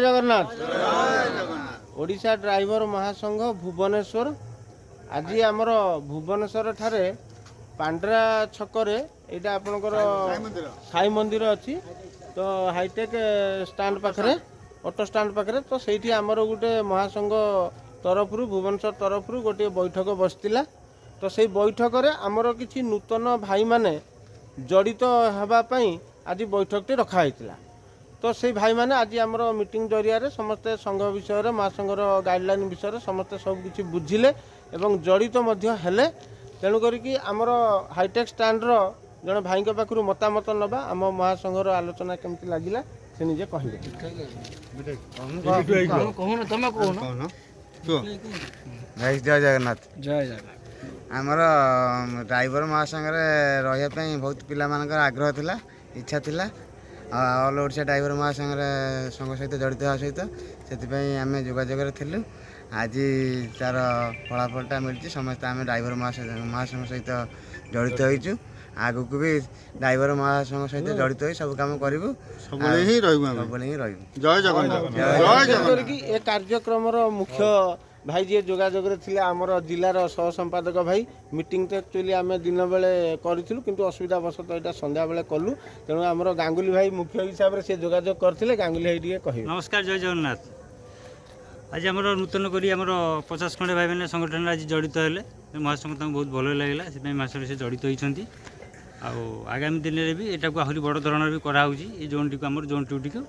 Jagannath. Odisha driver ମହାସଂଘ ଭୁବନେଶ୍ୱର। ଆଜି ଆମର ଭୁବନେଶ୍ୱର ଠାରେ ପାଣ୍ଡ୍ରା ଛକରେ, ଏଇଟା ଆପଣଙ୍କର ସାଇ ମନ୍ଦିର ଅଛି ତ, ହାଇଟେକ୍ ଷ୍ଟାଣ୍ଡ ପାଖରେ, ଅଟୋ ଷ୍ଟାଣ୍ଡ ପାଖରେ, ତ ସେଇଠି ଆମର ଗୋଟେ ମହାସଂଘ ତରଫରୁ, ଭୁବନେଶ୍ୱର ତରଫରୁ ଗୋଟିଏ ବୈଠକ ବସିଥିଲା। ତ ସେଇ ବୈଠକରେ ଆମର କିଛି ନୂତନ ଭାଇମାନେ ଜଡ଼ିତ ହେବା ପାଇଁ ଆଜି ବୈଠକଟି ରଖାହେଇଥିଲା। ତ ସେଇ ଭାଇମାନେ ଆଜି ଆମର ମିଟିଂ ଜରିଆରେ ସମସ୍ତେ ସଂଘ ବିଷୟରେ, ମହାସଂଘର ଗାଇଡ଼ଲାଇନ୍ ବିଷୟରେ ସମସ୍ତେ ସବୁ କିଛି ବୁଝିଲେ ଏବଂ ଜଡ଼ିତ ମଧ୍ୟ ହେଲେ। ତେଣୁ କରିକି ଆମର ହାଇଟେକ୍ ଷ୍ଟାଣ୍ଡର ଜଣେ ଭାଇଙ୍କ ପାଖରୁ ମତାମତ ନେବା, ଆମ ମହାସଂଘର ଆଲୋଚନା କେମିତି ଲାଗିଲା ସେ ନିଜେ କହିବେ। କହୁନ, ତମେ କହୁନ। ଭାଇ, ଜୟ ଜଗନ୍ନାଥ। ଜୟ ଜଗନ୍ନାଥ। ଆମର ଡ୍ରାଇଭର ମହାସଂଘରେ ରହିବା ପାଇଁ ବହୁତ ପିଲାମାନଙ୍କର ଆଗ୍ରହ ଥିଲା, ଇଚ୍ଛା ଥିଲା, ଆଉ ଅଲ୍ ଓଡ଼ିଶା ଡ୍ରାଇଭର ମହାସଂଘରେ ସଂଘ ସହିତ ଜଡ଼ିତ ହେବା ସହିତ ସେଥିପାଇଁ ଆମେ ଯୋଗାଯୋଗରେ ଥିଲୁ। ଆଜି ତାର ଫଳାଫଳଟା ମିଳିଛି। ସମସ୍ତେ ଆମେ ଡ୍ରାଇଭର ମହାସଂଘ ସହିତ ଜଡ଼ିତ ହୋଇଛୁ। ଆଗକୁ ବି ଡ୍ରାଇଭର ମହାସଂଘ ସହିତ ଜଡ଼ିତ ହୋଇ ସବୁ କାମ କରିବୁ। ସବୁବେଳେ ହିଁ ରହିବୁ ଆମେ। ସବୁବେଳେ ହିଁ ରହିବୁ। ଜୟ ଜଗନ୍ନାଥ, ଜୟ ବିଶେଷ ଜଗନ୍ନାଥ। କରିକି ଏ କାର୍ଯ୍ୟକ୍ରମର ମୁଖ୍ୟ ଭାଇ ଯିଏ ଯୋଗାଯୋଗରେ ଥିଲେ, ଆମର ଜିଲ୍ଲାର ସହ ସମ୍ପାଦକ ଭାଇ। ମିଟିଂ ତ ଆକ୍ଚୁଆଲି ଆମେ ଦିନ ବେଳେ କରିଥିଲୁ, କିନ୍ତୁ ଅସୁବିଧା ବଶତଃ ଏଇଟା ସନ୍ଧ୍ୟାବେଳେ କଲୁ। ତେଣୁ ଆମର ଗାଙ୍ଗୁଲି ଭାଇ ମୁଖ୍ୟ ହିସାବରେ ସେ ଯୋଗାଯୋଗ କରିଥିଲେ। ଗାଙ୍ଗୁଲି ଭାଇ ଟିକେ କହିବେ। ନମସ୍କାର, ଜୟ ଜଗନ୍ନାଥ। ଆଜି ଆମର ନୂତନ କରି ଆମର 50 ଖଣ୍ଡେ ଭାଇମାନେ ସଂଗଠନରେ ଆଜି ଜଡ଼ିତ ହେଲେ। ମହାସଂଘ ତାଙ୍କୁ ବହୁତ ଭଲ ଲାଗିଲା, ସେଥିପାଇଁ ମହାସଂଘରେ ସେ ଜଡ଼ିତ ହୋଇଛନ୍ତି। ଆଉ ଆଗାମୀ ଦିନରେ ବି ଏଟାକୁ ଆହୁରି ବଡ଼ ଧରଣର ବି କରାହେଉଛି, ଏଇ ଜୋନ୍ଟିକୁ, ଆମର ଜୋନ୍ ଟୁଟିକୁ।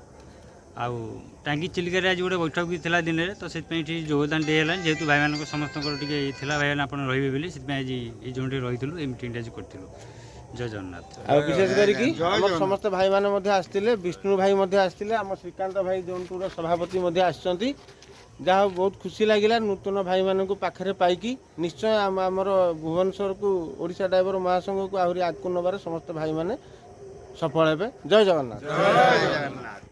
ଆଉ ଟାଙ୍ଗି ଚିଲିକାରେ ଆଜି ଗୋଟେ ବୈଠକ ବି ଥିଲା ଦିନରେ, ତ ସେଥିପାଇଁ ଏଠି ଯୋଗଦାନ ଦେଇ ହେଲାନି। ଯେହେତୁ ଭାଇମାନଙ୍କ ସମସ୍ତଙ୍କର ଟିକେ ଥିଲା, ଭାଇମାନେ ଆପଣ ରହିବେ ବୋଲି, ସେଥିପାଇଁ ଆଜି ଏଇ ଜୋନ୍ଟି ରହିଥିଲୁ, ଏଇ ମିଟିଂଟା ଆଜି କରିଥିଲୁ। ଜୟ ଜଗନ୍ନାଥ। ଆଉ ବିଶେଷ କରିକି ଜୟ ଆମର ଜଗନ୍ନାଥ। ସମସ୍ତ ଭାଇମାନେ ମଧ୍ୟ ଆସିଥିଲେ, ବିଷ୍ଣୁ ଭାଇ ମଧ୍ୟ ଆସିଥିଲେ, ଆମ ଶ୍ରୀକାନ୍ତ ଭାଇ ଜୋନ୍ ଟୁର ସଭାପତି ମଧ୍ୟ ଆସିଛନ୍ତି। ଯାହା ହଉ, ବହୁତ ଖୁସି ଲାଗିଲା ନୂତନ ଭାଇମାନଙ୍କୁ ପାଖରେ ପାଇକି। ନିଶ୍ଚୟ ଆମ ଆମର ଭୁବନେଶ୍ୱରକୁ, ଓଡ଼ିଶା ଡ୍ରାଇଭର ମହାସଂଘକୁ ଆହୁରି ଆଗକୁ ନେବାରେ ସମସ୍ତ ଭାଇମାନେ ସଫଳ ହେବେ। ଜୟ ଜଗନ୍ନାଥ। ଜୟ ଜଗନ୍ନାଥ।